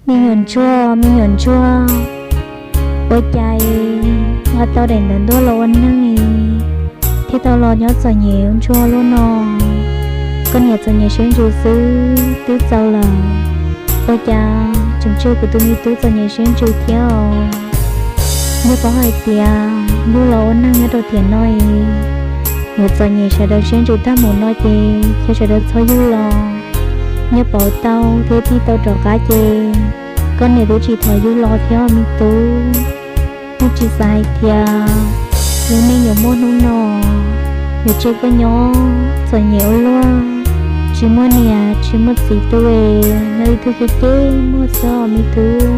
Me nyuam ntsuag, me nyuam ntsuag, ua cas nqa tau daim ntawv ntuaj los ua neej thiab tau los nyob txom nyem ua ntsuag luaj no? Koj niam txom nyem siab ntsws xwb twb txaus lawm, ua cas tseem tseg kuv tus me tub txom nyem siab ntsws thiab os? Neb paub hais tias yug los ua neej nyob rau tiam no es, nws txom nyem sawv daws siab ntsws tag mus no ces cia sawv daws txhob yug los. Nyob pauv tau thiab tig tau rov qab ces, koj niam twb tsis thov yug los thiab me tub. Yeej tsis xav hais tias yus neej yuav muaj hnub no, yuav tseg koj nyob txom nyem ua luaj, tsis muaj niam tsis muaj txiv tu es nyob ib tug ceb ceb muag xwb os me tub.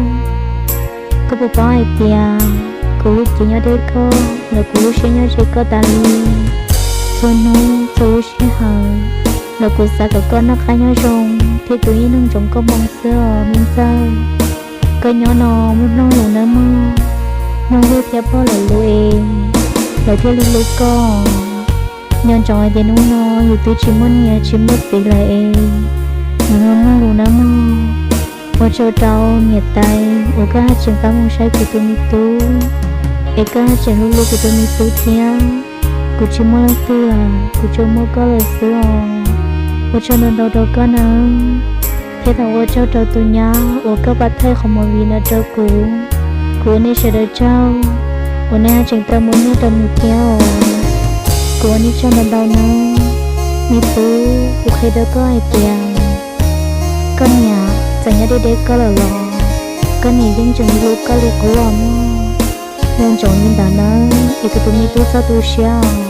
Koj puas paub hais tias kuv lub cev nyob deb koj los kuv lub siab nyob ze koj tas li. Txhua hnub txhua lub sij hawm los kuv xav kom koj noj qab nyob zoo thiab kuv ib leeg ntsoov koj moo xwb os me ntxawg. Koj nyob no muaj noog lus nawb mog, noog lus thiab pog lawv lus es lawv thiaj li hlub koj. Nco ntsoov hais tias hnub no yus twb tsis muaj niam tsis muaj txiv lawm es, nws noog lus nawb mog. Ua tsaug rau niam tais uas koj haj tseem pab mus saib kuv tus me tub, es koj haj tseem hlub hlub kuv tus me tub thiab. Kuv tsis muaj leej twg lawm, kuv tsuas muaj koj lawm xwb os. Ua tsaug ntau ntau rau koj nawb, thiab tau ua tsaug rau tus nyab uas koj pab thaij qhov movie no rau kuv. Kuv ua nej sawv daws tsaug uas nej haj tseem tau muab nyiaj rau nws thiab os. Kuv ua nej tsaug ntau ntau nawb. Me tub, kuv qhia rau koj hais tias koj niam txawm nyob deb deb koj lawm los koj niam yeej tseem hlub koj li qub los mog. Nco ntsoov li ntawd nawb es kuv tus me tub txhob tu siab os.